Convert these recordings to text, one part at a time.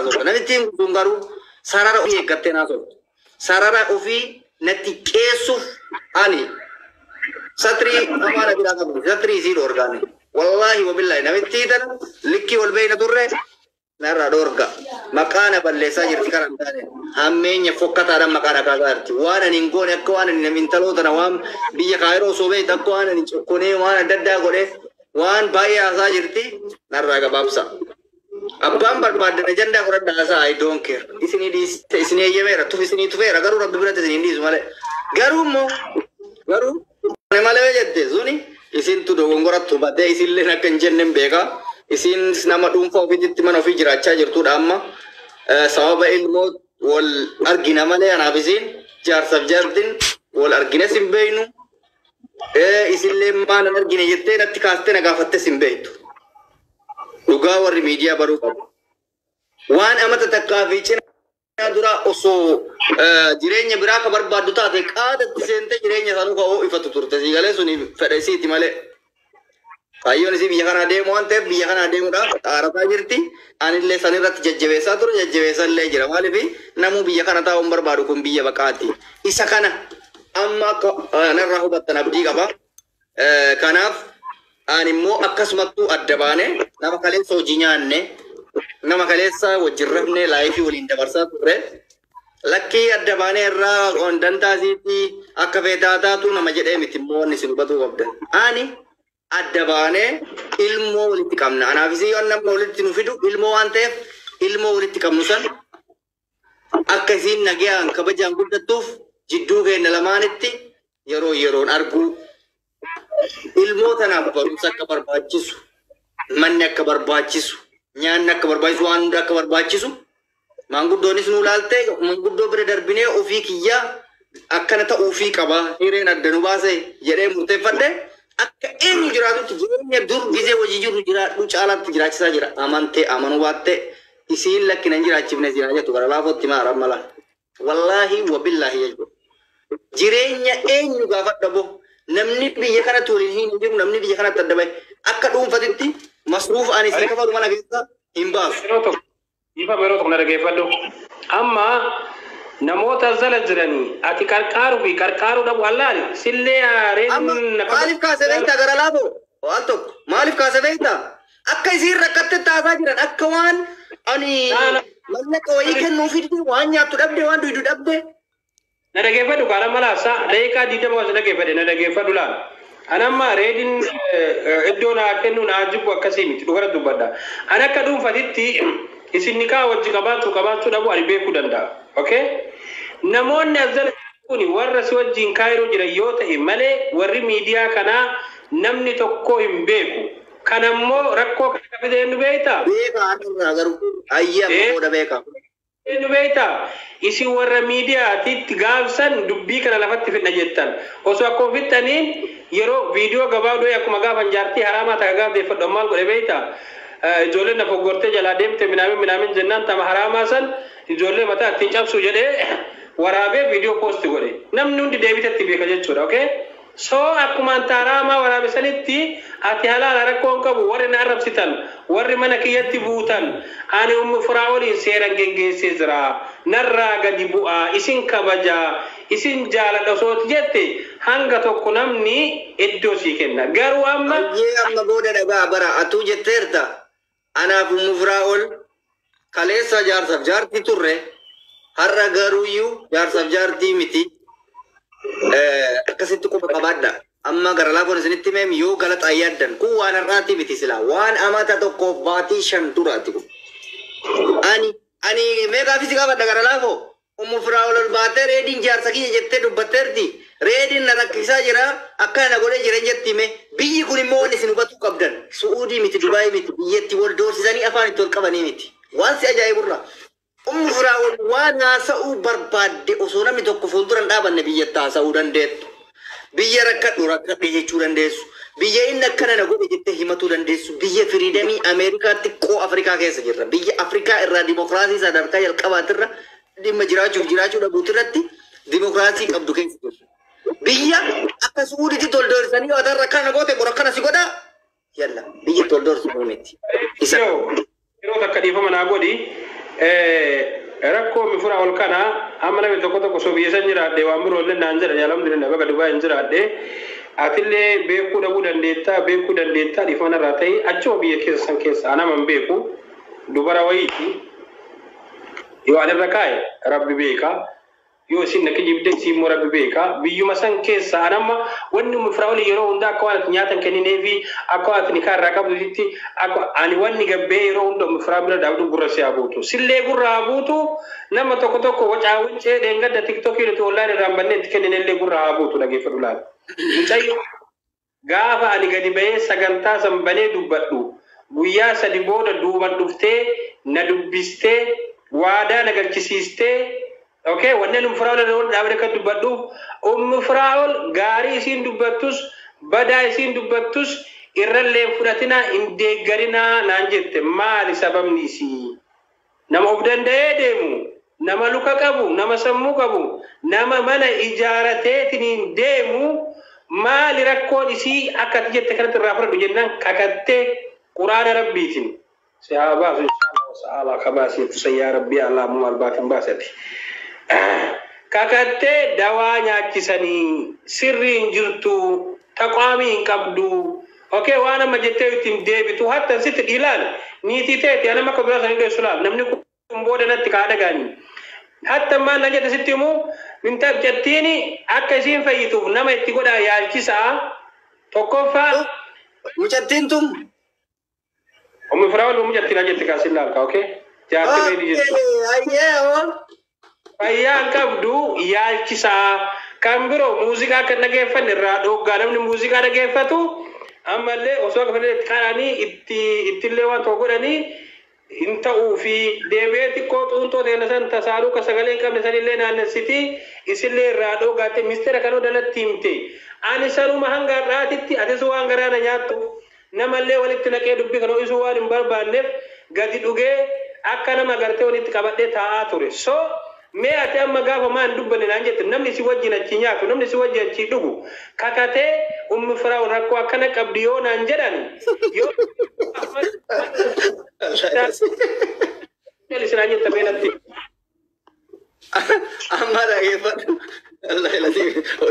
Haasofta. Namittiin sun garuu sarara ofii eeggattee haasoftu. Sarara ofii natti qeessuuf ani satrii hamaa na biraa qabdu. Satrii isii dhoorgaani. Wallaahi wabillaahi, namittii tana likkii ol beeyna turre narraa dhoorga. Maqaa na balleessaa jirti karaa hin taane. Hammeenya fokkataadhaan maqaa na kaasaa jirti. Waan ani hin goone, akka waan ani intaloo tana waan biyya Kaayiroo osoo beektu akka waan ani cokkonee waan adda addaa godhee waan baay'ee haasaa jirti, narraa gabaabsa. Abbaan barbaaddan ajandaa fudhadhaa haasaa, I don't care. Isinii dhiiste, isinii eeyyameera, tuf isinii tufeera, garuu Rabbi biratti isinii hin dhiisu malee. Garuu immoo garuu malee jette suni isintu dogongoratti hubatee isinillee akka hin jenne hin beekaa. Isin nama dhuunfaa ofiitti mana ofii jiraachaa jirtudha amma. Sababa ilmoo wal argina malee anaaf isin jaarsaaf jaartin wal argines hin beeynu. Isinillee maal hin argine jettee natti kaastee na gaafattes hin beektu. Dhugaa warri miidiyaa baruu qabu. Waan amata takkaa fi cina dura osoo jireenya biraa ka barbaaddu taate qaadatti seentee jireenya sanuu ka ifatu turte, sii galee, suni fedha isiiti malee. Kaayyoon isii biyya kanaa deemu waan ta'eef biyya kanaa deemuudhaaf xaarataa jirti. Anillee san irratti jajjabeessaa ture, jajjabeessaa illee jira. Maaliif namuu biyya kana taa'uun barbaadu, kun biyya baqaati. Isa kana amma akka narraa hubattan abdii qaba. Kanaaf ani immoo akkasumattuu adda baane, nama kaleessa hojii nyaanne, nama kaleessa wajjin rafne, life waliin dabarsaa turre. Lakkii, adda baanee irraa dantaa isiitti akka feetaa taatu nama jedhee miti immoo wanni isin hubatuu qabdan. Ani adda baanee ilmoo walitti qabna. Anaaf isii waan nama walitti nu fidu ilmoo waan ta'eef, ilmoo walitti qabnu san akka isiin nagayaan kabajaan guddattuuf jidduu keenya lamaanitti yeroo yeroon arguu, ilmoo tanaaf barumsa akka barbaachisu, manni akka barbaachisu, nyaanni akka barbaachisu, waan hunda akka barbaachisu, maanguddoonis nu laaltee maanguddoo bira darbinee ofii kiyyaa akkana ta'uufii qaba, hireen adda nu baase jedhee murteeffadhe, akka eenyu jiraatutti jireenya dur gizee hojii jirru jiraadhu caalaatti jiraachisaa jira. Amantee amanuu baattee isiin lakkina hin jiraachifne siinaa jettu, gara laafootti maara mala. Wallaahi wabillaahi jechuudha. Jireenya eenyu gaafadha bo, namni biyya kanatti waliin hin jiru, namni biyya kanatti adda bahe akka dhuunfatitti masruufa ani sii kafalu mana keessa hin baasu. Yeroo tokko dhiifama, yeroo tokko na dhaggeeffadhu. Amma namoota jala jiranii ati qarqaaruu fi qarqaaruu dhabu allaali sillee reetiin. Amma maaliif kaase beektaa, gara laafoo? Waan tokko maaliif kaase beektaa? Akka isiin rakkatte taasaa jiran, akka waan ani mallaqa wayii kennuufi dide, waan nyaattu dhabde, waan duydu dhabde. Na dhaggeeffadhu kaara malaasa daqiiqaa 20 waas dhaggeeffadhe, na dhaggeeffadhu laal. Ani amma reediin iddoo naa kennu naa jibbu akkasii miti, dhugara dubbadha. Ani akka dhuunfatitti isin nikaa wajji qabaachuu qabaachuu dhabu ani beekuu danda'a. Okay? Namoonni as jala kun warra si wajjin Kaayiroo jiran yoo ta'e malee warri miidiyaa kanaa namni tokko hin beeku. Kanammoo rakkoo kana fide eenyu beektaa? Beekaa har'arraa garuu ayyee amma booda beekaa. Eenyu beektaa? Isin warra miidiyaatitti gaafsan dubbii kana lafatti fidna jettan. Osoo akkuma fixxaniin yeroo viidiyoo gabaabduu akkuma gaafan jaartii haraamaa takka gaaf deeffadhu maal godhe beektaa? Ijoolleen na foggortee jalaa deemte minaamin minaamin jennaan tama haraamaa san ijoollee mataa ittiin cabsu jedhee waraabee viidiyoo post godhe. Namni hundi deebitetti beeka jechuudha. Okay? So akkuma anta haraamaa waraabe sanitti ati halaala, rakkoo hin qabu. Warri na arrabsitan, warri mana kiyyatti buutan, ani Ummu Firaa'oliin seeran geggeessee jira, narraa gadi bu'aa, isin kabajaa, isin jaaladha osooti jette hanga tokko namni iddoo sii kenna. Garuu amma Ayyee, amma booda dhagaa bara atuu jetteerta. Anaaf Ummu Firaa'ol kaleessa jaarsaaf jaartii turre, har'a garuuyyuu jaarsaaf jaartii miti. Akkasitti quba qabaadha. Amma gara laafoon isinitti meem yoo galaxaa yaaddan, kun waan har'aati miti, silaa waan amata tokkoof baatii 5 duraati kun. Ani meeqaaf si gaafadha, gara laafoo? Ummu Firaa'ol ol baatee reediin jaarsa kiyya jettee dubbatteerti. Reediin na rakkisaa jira, akkana na godhee jira jetti hime. Biyyi kun immoo wanni isin hubatuu qabdan. Su'uudii miti, Dubaayii miti, biyyatti wal doorsisanii afaan itti ol qabanii miti. Waan si ajaa'iburra. Ummu Firaa'ol waan haasa'uu barbaadde osoo namni tokko fuuldura hin dhaabanne biyyatti haasa'uu dandeettu. Biyya rakkadhu rakkadhe jechuu dandeessu. Biyya inni akkana na godhe jettee himatuu dandeessu. Biyya freedom Ameerikaatti qoo Afrikaa keessa jirra. Biyya Afrikaa irraa dimokiraasii sadarkaa jalqabaatirra dhimma jiraachuuf jiraachuu dhabuuti irratti dimokiraasii qabdu keessa jirra. Biyya akka Su'uuditti toldoorsanii yoo atarra akkana goote bor akkana si godha. Yalla, biyya toldoorsuu miti. Isa Yeroo takka dhiifama naa godhi. Rakkoo mi fura ol kana amma namni tokko tokko osoo biyya san jiraadhe waan biroo illee naan jedhan, alhamdulillah, baga Dubaay hin jiraadhe. Atillee beekuu dhabuu dandeettaa, beekuu dandeettaa, dhiifama irraa ta'e. Achuma biyya keessa san keessa anama hin beeku, dubara wayiiti. Yoo ani irra kaa'e Rabbi beeka, yoo isin na kijibde isin immoo Rabbi beeka. Biyyuma san keessa anamma wanni Ummi Firaa'ol yeroo hundaa akka waan ati nyaatan kennineefi, akka waan ati nikaa irraa qabdutti, akka ani wanni gabbee yeroo hunda Ummi Firaa'ol bira dhaabdu gurra si haa buutu, sillee gurra haa buutu. Nama tokko tokko wacaa wincee dheengadda TikTokii nuti online irraan bannee itti kenninellee gurra haa buutu. Dhageeffadhu, laala. Mucayyoo gaafa ani gadi bahee sagantaa san banee dubbadhu, guyyaa 3 booda duuban dhuftee na dubbistee, waadaa na galchisiistee. Okay, wanneen Ummi Firaa'ol irra wal dhaabee akka dubbadhuuf, Ummi Firaa'ol gaarii isiin dubbattus badaa isiin dubbattus irrallee hin fudhatinaa, hin deeggarinaa naan jette. Maali sababni isii? Nama of danda'ee deemu, nama luka qabu, nama sammuu qabu, nama mana ijaarateetiniin deemu, maali rakkoon isii? Akka ati jette kanatti irraa fudhadhu jennaan kakattee Quraana Rabbiitiin si haa baasu, inshallah ta'ala, ka baasee tusa yaa Rabbi Allah mu maal baatin baasati. Kakattee dawaa nyaachisanii sirrii hin jirtu, taqwaamii hin qabdu. Okay, waan amma jettee ittiin deebitu hattan sitti ilaal, niitii teeti anama akka biraa sanii dheessu. Laal, namni kun booda natti kaa dhagaanii hatta maal na jette sitti himu mintabjattiini akka isiin fayyituuf nama itti godhaa yaalchisaa tokkoffaa. Mucattiin tun. Ummi Firaa'ol mucattiin na jette kaasin laalka. Okay, jaartii reedii jechuudha. Ayyee hoo. Fayyaa hin qabdu, yaalchisaa. Kan biroo muuziqaa akka hin dhageeffanne irraa dhooggaa. Namni muuziqaa dhageeffatu ammallee osoo akka fedhan itti qaranii itti ittillee waan tokko godhanii hin ta'uu fi deebi'ee xiqqoo xuuntoo ta'e san tasaaruu ka sagalee hin qabne sanillee naannessiti, isillee irraa dhoogaatte. Mistera kan danatti himte. Ani sanuma hanga har'aatitti atis waan garaa na nyaattuuf, namallee walitti naqee dubbii kana ho'isuu waan hin barbaanneef, gadi dhugee akka nama gartee walitti qabadhee taa'aa ture. So mee ati amma gaafa maa hin dubbanne naan jette, namni si wajjin achi nyaatu, namni si wajjin achi dhugu kakatee Ummi Firaa'ol rakkoo akkana qabdi yoo naan jedhan, yoo isinaan jette mee natti. Amma dhageeffadhu. Allah ilati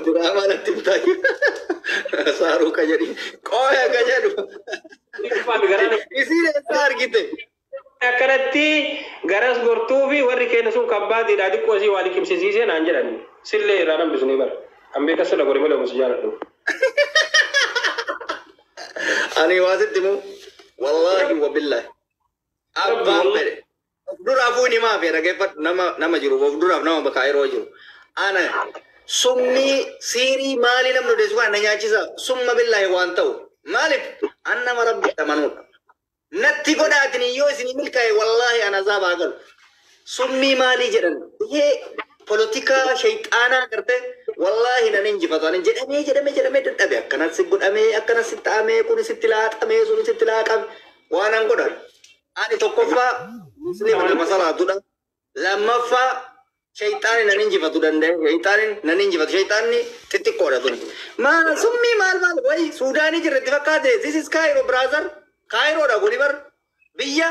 diraamaa natti bitaa. Saaruu ka jedhi. Qooya ka jedhu. Isiin eessaa argite? Akkanatti garas gortuu fi warri keenya sun kabbaatiidha, xiqqoo isii waa liqimsisiisee naan jedhan, sillee irraa hambisnee bara. An beeka sila godhe malee omus jaaladhu. Ani waa sitti himu. Wallaahi wa billahi. Abbaan fedhe. Of duraafuu ni himaa fi dhageeffadhu, nama nama jiru of duraaf nama bakka yeroo jiru. Ana summii siirii maalii namni odeessu kana na nyaachisa, summa billaahi waan ta'u. Maaliif an nama Rabbi amanuudha. Natti godhaatin yoo isinii milkaa'e, wallaahi an azaaba haa galu. Summii maalii jedhan, ihee polotikaa shayxaanaa garte, wallaahi nan injifatu. Ani jedhamee jedhamee jedhamee dadhabe, akkanas si godhamee, akkanas si ta'amee, kun sitti laaxamee, sun sitti laaqame, waan an godhan. Ani tokkoffaa muslima nama salaatudha. Lammaffaa shayxaani nan injifatu danda'e, shayxaani nan injifatu, shayxaanni xixiqqoodha tuni. Maal summii maal maal wayi Suudaanii jirra itti fakkaate? This is Cairo, brother. Cairoodha kuni bar. Biyya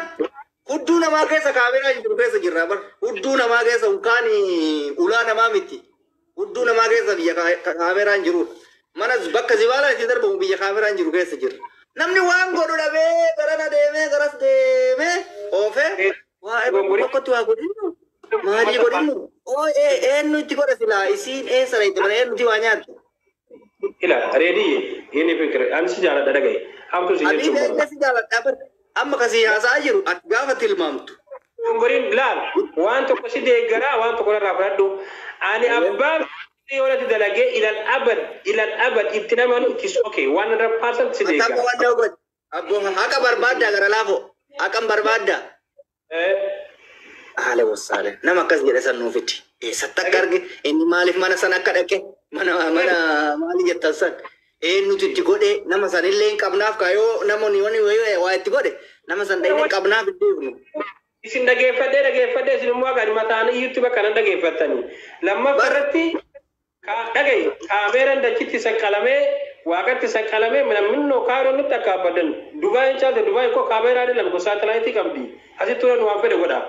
hudduu namaa keessa kaameraa hin jiru keessa jirra bar. Hudduu namaa keessa, unkaan ulaa namaa miti. Hudduu namaa keessa biyya kaameraa hin jirudha. Mana bakka zibaalaa itti darbamu biyya kaameraa hin jiru keessa jirra. Namni waan godhu dhabee garana deemee garas deemee oofee waa tokkotti waa godhinu. Maalii godhinu? Oo eenyu itti godha silaa, isiin eessa dhayite mana eenyuti waa nyaatti? Ila reedii inni fikir ani si jaaladha, dhagaye, hamtu si Ani jechuun beekne si jaaladha bar. Amma kasii haasa'aa jiru ati gaafa tilmaamtu. Goriin laal, waan tokko si deeggaraa, waan tokko irraa fudhadhu. Ani abbaan yoo natti dalagee ilal abad ilal abad itti namanu, it is okay, 100% si Attaaquu deeggara. waan nama godhe. Abboo haqa barbaaddaa gara laafoo. Haqan barbaaddaa. Haala wasaale. Nama akkas jedhe san nuuf fidi. Eessatti akka arge, inni maaliif mana sana akka dhaqe, mana mana maali jettan san, eenyutu itti godhe, nama sanillee hin qabnaaf kaayoo namoonni wani waa itti godhe nama san dhaqnee qabnaaf hin deebinu. Isin dhageeffadhee dhageeffadhee, isin immoo akka mataan iyyutti bakka nan dhageeffattanii. Lammaffaa irratti dhagayi, kaameeraan dachitti saqqalamee waaqatti saqqalamee minamminnoo Kaayiroon nutti akka abbadan. Dubaayin caalte, Dubaayin koo kaameeraa lama gosa saatalaayitii qabdi. Asitti turan waan fedhe godha.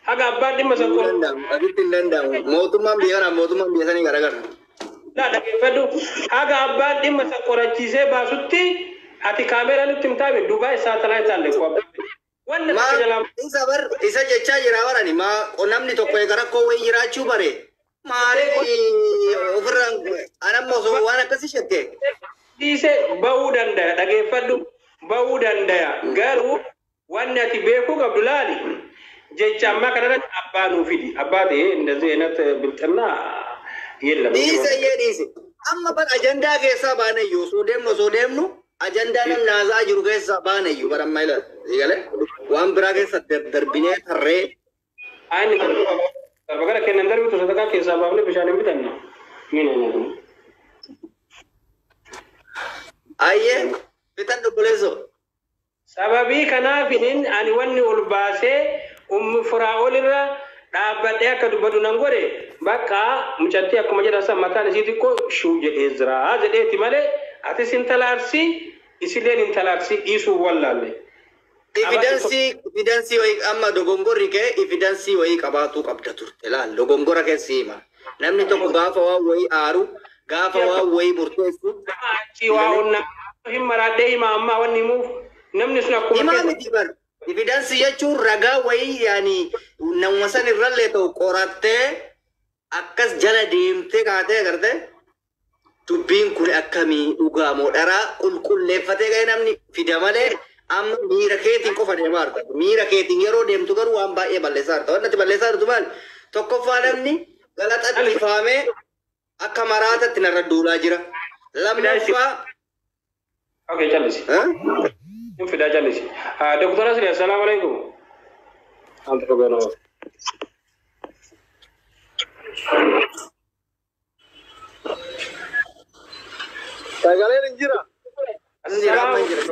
Haga abbaan dhimma san Hin qoru. danda'amu. Asitti hin danda'amu. Mootummaan biyya kanaa mootummaan biyya sanii garagara. Laa, dhaggeeffadhu. Haga abbaan dhimma san qorachiisee baasutti ati kaameeraa nutti himtaame Dubaay satellite alle ko. Wanna takka Maal jalaa isa bar isa jechaa jira barani maa namni tokko eega rakkoo wayii jiraachuu bare maaliif ofirraan anamma osoo waan akkasii shakke. Dhiise bahuu danda'a, dhageeffadhu, bahuu danda'a. Garuu wanni ati beekuu qabdu, laali, jecha ammaa kanarratti abbaa nuu fidi. Abbaa ta'ee እንደዚህ አይነት ብልጥና የለም። Dhiise iyyee dhiise. Amma bar ajandaa keessaa baanayyu osoo deemnu ajandaa namni haasa'aa jiru keessaa baanayyu bara amma ilaala. Eegale waan biraa keessa darbinee tarree. Ayni darba gara kennan darbitu sadarkaa keessaa baafnee bishaan hin bitanna. Min eenyatu. Ayyee fitan dubbuleessoo. Sababii kanaafinin ani wanni ol baasee Ummu Firaa'ol irra dhaabbadhee akka dubbatu nan godhe. Bakka mucattii akkuma jedhan san mataan isii xiqqoo shuu jedhee jira jedheeti malee atis intala Arsii, isilleen intala Arsii dhiisuu wallaalle. Evidence wayii amma dogongorri kee evidence wayii qabaatuu qabda turte. Laal, dogongora keessi hima. Namni tokko gaafa waan wayii aaru, gaafa waan wayii murteessu. Achii waa onnaa hin maraadhee hima ammaa wanni himuuf namni sun akkuma Himaa keessa miti bar. Evidence jechuun ragaa wayii, yaani nama san irrallee ta'u qorattee akkas jala deemtee kaatee agartee dubbiin kun akkamii dhugaa moo dharaa qulqulleeffatee ga'ee namni fida malee amma miira keetiin qofa deemaa jirta. Miira keetiin yeroo deemtu garuu waan baay'ee balleessaa jirta. Wanti ati balleessaa jirtu maali? Tokkoffaa, namni galaxatti faamee akka maraatatti narra duulaa jira. Lammaffaa. Okay, callisi. Hin fidaa, callisi. Doktora Asli, assalaamu alaikum. Al tokko ganoo. Sagaleen hin jira. Jira, amma hin jira.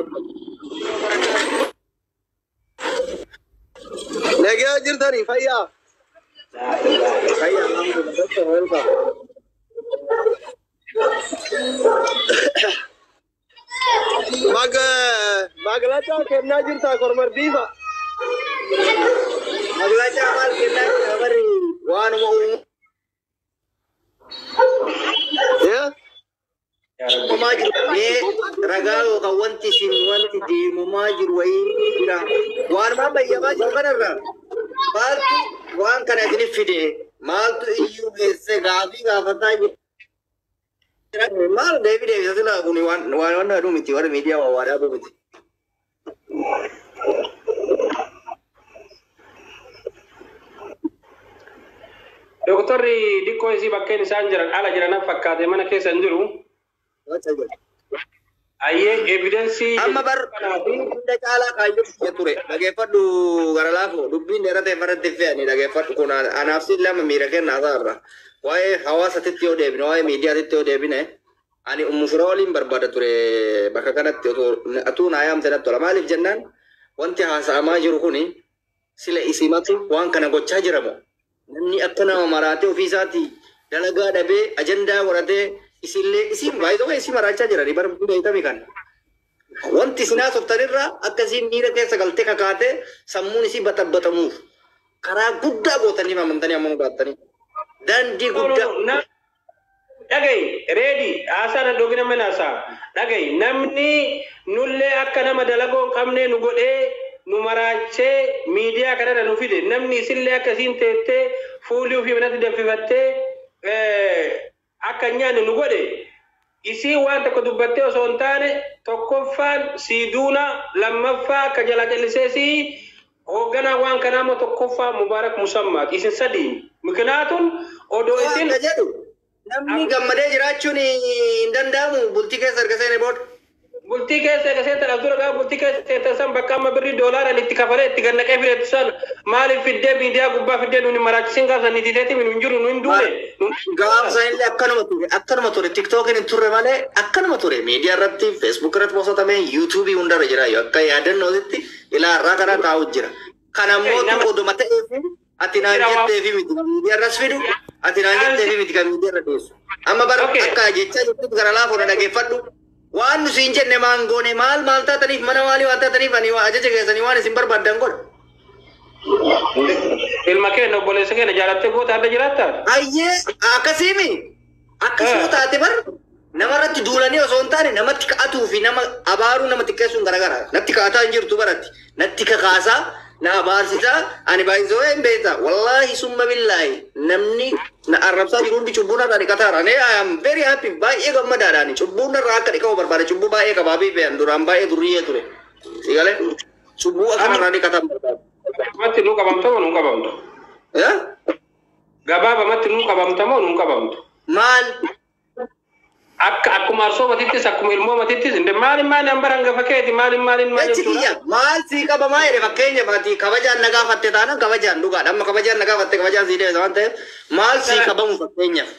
Nagaa jirtanii, fayyaa? Fayyaa, alhamdulillah. Doctor, welcome. Mag maglachaa kennaa jirtaa kormardiifa. Maglachaa maal kennaa jira bari waanuma uumamaa jiru. Mee ragaa yookaan wanti isin wanti deemamaa jiru wayii jira. Waanuma bayyamaa jiru kanarraa maaltu waan kana isinif fide, maaltu iyyuu geesse gaafii gaafataa jira. Maal deebi deebisa sila kun waan waan waan aduu miti, warra miidiyaa waa waa dhaabuu miti. Doktorri dikkoo isii bakkeen isaan jiran ala jiran fakkaate, mana keessa hin jiru. Ayyee, evidence. Amma bar hunda caalaa kaayyoo kiyya ture. Dhageeffadhu, gara laafoo dubbiin dheeraa ta'e farratti fe'anii dhageeffadhu, kun anaaf si lama miira kennaa isaarra. Waa'ee hawaasatitti yoo deebine, waa'ee miidiyaatitti yoo deebine, ani Ummu Firaa waliin barbaada ture bakka kanatti otoo atuu naa yaamte natti tola. Maaliif jennaan, wanti haasa'amaa jiru kuni sila isimatu waan kana gochaa jiramo. Namni akka nama maraatee ofii isaatii dalagaa dhabee ajandaa godhatee isillee isin baay'ee isin maraachaa jiranii bara beekami kana. Wanti isin haasoftanirraa akkasiin miira keessa galtee kakaatee sammuun isii batabbatamuuf karaa guddaa gootanii amantanii ammoo gaattanii. Daandii guddaa. Dhagayi, reedi haasaa na dhogina mana haasaa. Dhagayi, namni nullee akka nama dalagoo hin qabne nu godhee nu maraachee miidiyaa kanarra nu fide, namni isillee akkasiin teettee fuulii ofii manatti danfifattee akka hin nyaanne nu godhe, isii waan tokko dubbattee osoo hin taane, tokkoffaan sii duuna, lammaffaa akka jalaa callisee sii hoogganaa waan kanaa immoo tokkoffaa Mubaarak Musammaati. Isin sadiin mikinaatun odoo isin Waan jedhu namni gammadee jiraachuun hin danda'amu bultii keessa erga seenee booda. Bultii keessa eega seentan as dura gaafa bultii keessa seentan san bakka amma birrii doolaaraan itti kafalee itti gannaqee fideetu san maaliif fiddee miidiyaa gubbaa fiddee nuuni maraachisin? Gaafsa niititeeti nu hin jiru, nu hin duune. Gaafsa illee akkanuma ture, akkanuma ture. TikTokin hin turre malee akkanuma ture. Miidiyaa irratti, Facebook irratti postatamee, YouTubeii hundarra jira. Akka yaadannootitti ilaa irraa kana taa'u jira. Kana immoo oduma ta'eef ati naan jetteefi miti miidiyaa irras fidu, ati naan jetteefi miti kan miidiyaa irra dhiyeessu. Amma bara akka jechaa jirtutti gara laafoodha, dhageeffadhu. Waan nu siin jenne maan goone, maal maal taataniif, mana maalii waan taataniif, ani ajaja keessanii waan isin barbaaddan godha. Ilma keenya obboleessa keenya jaalattee goota adda jiraattaa? Ayyee akkasiimi. Akkasuma taate bar namarratti duulanii osoo hin taane namatti ka'atuu fi nama abaaruu nama xiqqeessuun garagara. Natti ka'ataa hin jirtu baratti. Natti kakaasaa na abaarsisaa ani baay'isoo hin beekta. Wallaahi summa billaahi namni na arrabsaa jiru hundi cubbuu narraa dhiqataara. Ani I am very happy, baay'ee gammadaadhaani. Cubbuu narraa akka dhiqamu barbaada. Cubbuu baay'ee qabaa beekan duraan baay'ee durriyyee ture. Sigalee cubbuu akka narraa dhiqatan barbaada. Gabaabamatti nuu qabamta moo nuu qabamtu? Gabaabamatti nuu qabamta moo nuu qabamtu? Maal? Akka akkuma arsoomatittis akkuma ilmoomatittis inde maalin maalin hambara hangafa keeti maalin maalin maal Jechi jechuudha? kiyya maal sii qabamaa jedhe. Fakkeenyaaf ati kabajaan na gaafatte taanaan kabajaan dhugaadha. Amma kabajaan na gaafatte, kabajaan sii deebisa waan ta'eef maal sii qabamu fakkeenyaaf?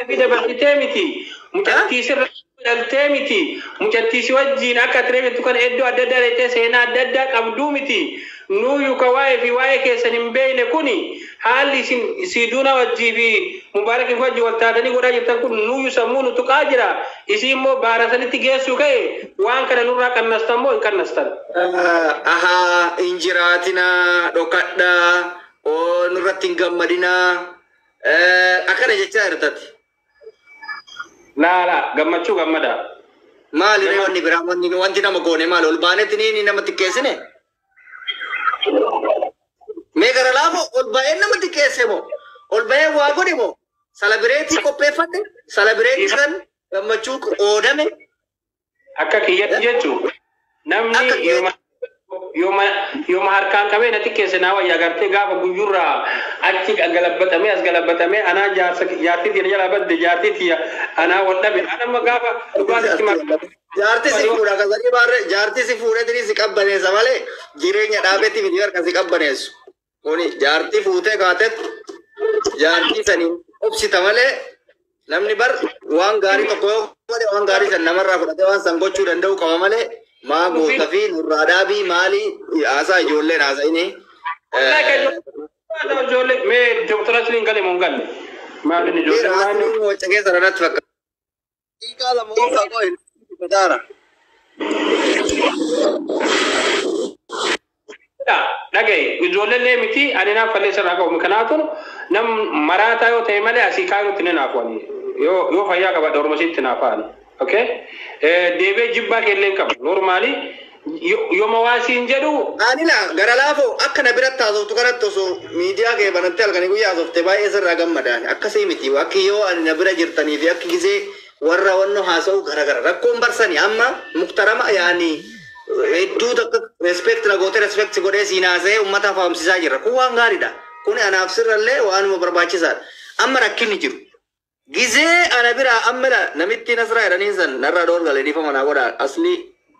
Fi dabarsitee miti. Mucattii sirra dhaltee miti. Mucattii si wajjiin akka ati reebittu kana iddoo adda addaa dheettee seenaa adda addaa qabduu miti. Nuuyyu ka waa'ee fi waa'ee keessan hin beekne kuni haalli isin siiduuna wajjii fi Mubaarakin wajji wal taatanii godhaa jirtan kun nuuyyu sammuu nu tuqaa jira. Isii immoo baara sanitti geessuu ka'e waan kana nurraa qannastan moo hin qannastan? Ahaa, hin jiraatinaa, dhokadhaa, oo nurratti hin gammadinaa, akkana jechaa jirtati. Laala gammachuu gammadaa. Maali ree wanni biraa wanti nama goone maali ol baanetti ni nama xiqqeessine? Mee gara laafoo ol ba'ee nama xiqqeesse moo? Ol ba'ee waa godhe moo? Celebrate qopheeffadhe? Celebrate san gammachuu qoodame? Akka kiyyatti jechuun namni Akka yooma yooma yooma harkaan qabee na xiqqeesse naa wayya agartee gaafa guyyurraa achi galabbatamee as galabbatamee anaa jaarsa jaartii tiyya jalaa badde jaartii tiyya anaa wal dhabe anamma gaafa dhugaa sitti Jaarti si fuudha kasanii baarree jaarti si fuudhee si qabbaneessa malee jireenya dhaabetti miti harka si qabbaneessu. Kuni jaartii fuutee kaatet jaartii saniin obsita malee namni bar waan gaarii tokko yoo godhe waan gaarii san namarraa fudhatee waan san gochuu danda'u qaba malee maa goota fi nurraa dhaabii maalii haasaa ijoolleen haasa'ini. Ijoollee mee doktora Asliin galee moo hin galle? Maaliin ijoollee maaliin? Wacca keessa irratti fakkaata. Daqiiqaa 2 oofaa qo'e fataara. Dhagaye ijoollee miti ani naaf falleessa irraa qabu kanaatu nam maraataa yoo ta'e malee asii kaayutti ni naafu ani yoo fayyaa qabadhe ormasitti naafaan. Okay, deebee jibbaa keellee hin qabu normally yooma waa siin jedhu. Ani laa gara laafoo akka na biratti haasoftu kanatti osoo miidiyaa kee banattee halkanii guyyaa haasofte baay'ee sirraa gammadaan. Akkasii miti, akki yoo ani na bira jirtanii fi akki gisee warra wannoo haasa'u garagara rakkoon barsanii amma muktarama yaani hedduu takka respect na gootee respect godhee siin haasa'ee uummata fahamsiisaa jirra. Kun waan gaariidha. Kun anaaf sirrallee waanuma barbaachisaadha. Amma rakkinni jiru. Gizee ana biraa amma namitti Nasraa jedhanii san narraa dhoorgale, dhiifama naa godhaa, asli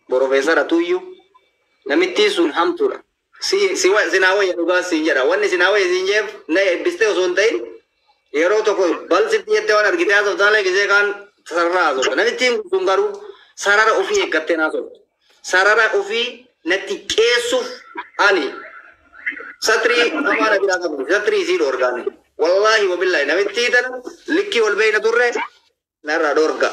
porofeesara tuyyuu namitti sun hamtuudha. Si si sinaa wayya dhugaa siin jedha. Wanni sinaa wayya siin jeef na eebbistee osoo hin ta'in yeroo tokko balsitti jettee waan argitee haasoftu malee gizee kaan sarara haasofta. Namittiin sun garuu sarara ofii eeggattee haasoftu. Sarara ofii natti qeessuuf ani satrii hamaa na biraa qabu. Satrii isii dhoorgaani. Wallaahi wabillahi namittii tana likkii ol beeyna turre narraa dhoorga.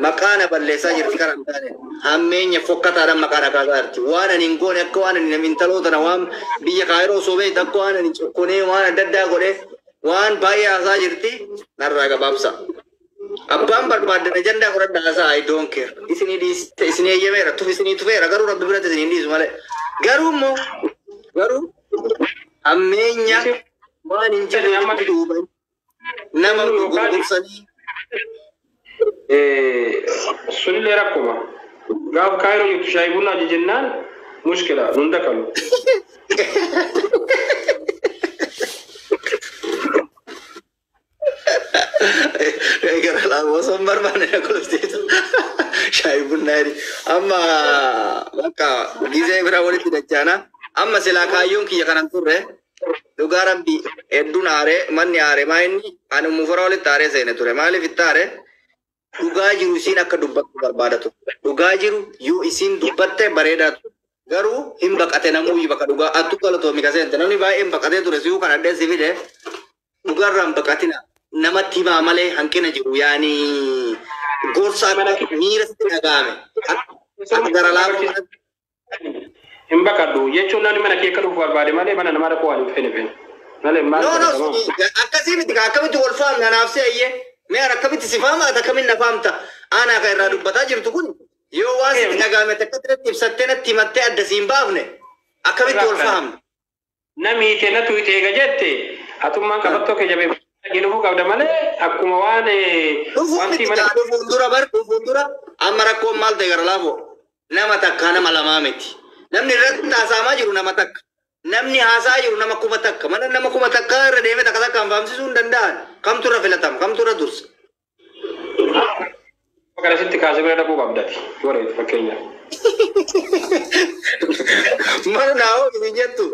Maqaa na balleessaa jirti karaa hin taane. Hammeenya fokkataadhaan maqaa na kaasaa jirti. Waan ani hin goone akka waan ani intaloo tana waan biyya Kaayiroo osoo beektu akka waan ani cokkonee waan adda addaa godhee waan baay'ee haasaa jirti narraa gabaabsa. Abbaan barbaaddan ajandaa fudhadhaa haasaa, I don't care. Isinii dhiiste isinii eeyyameera tuf isinii tufeera garuu rabbi biratti isinii hin dhiisu malee. Garuu immoo garuu hammeenya waan hin jirre duuba nama gurgursanii Sunillee rakkuma. Gaaf Kaayiroo jirtu shaayii bunaa jennaan mushkila nun dakalu. Gara laafa osoo hin barbaanne na kolfteetu. Shaayii bunnaa jedhi. Amma bakka gizee bira walitti dachaana. Amma silaa kaayyoon kiyya kanan turre dhugaa rabbi hedduun aaree manni aaree maa inni ani mufara walitti aaree seene ture. Maaliif itti aaree? Dhugaa jiru isiin akka dubbattu barbaada ture. Dhugaa jiru yoo isiin dubbatte bareedaa ture. Garuu hin baqate namuuyyu bakka dhugaa attu galatoomi ka seente namni baay'een baqatee ture si'uu kan addee si fide dhugaarraa hin baqatina namatti himaa malee hanqina jiru yaani gorsa akka miira sitti dhaga'ame akka gara laafoo Hin baqadhu jechuun namni mana kee akka dhufu barbaade malee mana namaa dhaquu waan hin feene feene. Malee maal No, no, godhama? akkasii miti akkamitti wal faamna naaf si ayyee. Mee akkamitti si faama ati akkamitti na faamta? Aanaa kan irraa dubbataa jirtu kun yoo waan sitti dhagahame takka ibsattee natti himattee adda siin baafne akkamitti wal faamna? Namiite na tuyite eega jette atummaan qabattoo kee jabeeffadhee dhufuu qabda malee akkuma waan Dhufuun wanti miti mana kaa dhufuun dura bar dhufuun dura amma rakkoon maal ta'e gara laafoo nama takka nama lamaa miti. Namni irratti haasa'amaa jiru nama takka. Namni haasa'aa jiru nama 1000. Mana nama 1000 irra deemee takka takkaan faamsisuu hin danda'an. Kamtu irra filatama? Kamtu irra dursa? Kana sitti kaasee bira dhaquu qabdati. Warra fakkeenyaaf. Mana naa hoo jettu.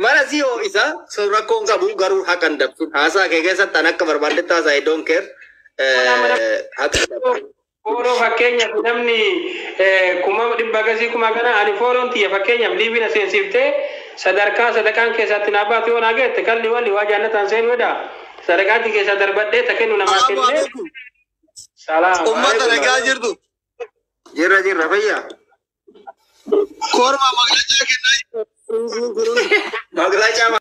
Mana si hoo isa sun rakkoon qabu garuu haqa hin dabsin. Haasaa kee keessatti an akka barbaaddetti haasa'e don't care. Haqa hin dabsin. Fooloo fakkeenyaaf namni 100,000 gasii kuma kana ani fooloon tiyya fakkeenyaaf liibiin seensiftee sadarkaa sadaqaan keessatti naa baatu yoo naa geette kalli walli waa jannataan seenu jedha. Sadaqaatti keessaa darbadhee ta kennu namaa Salaamu kennee. alaikum. Salaam. Ummata nagaa jirtu. Jirra jirra fayyaa. Korma maglachaa kennaa jirtu. Maglachaa.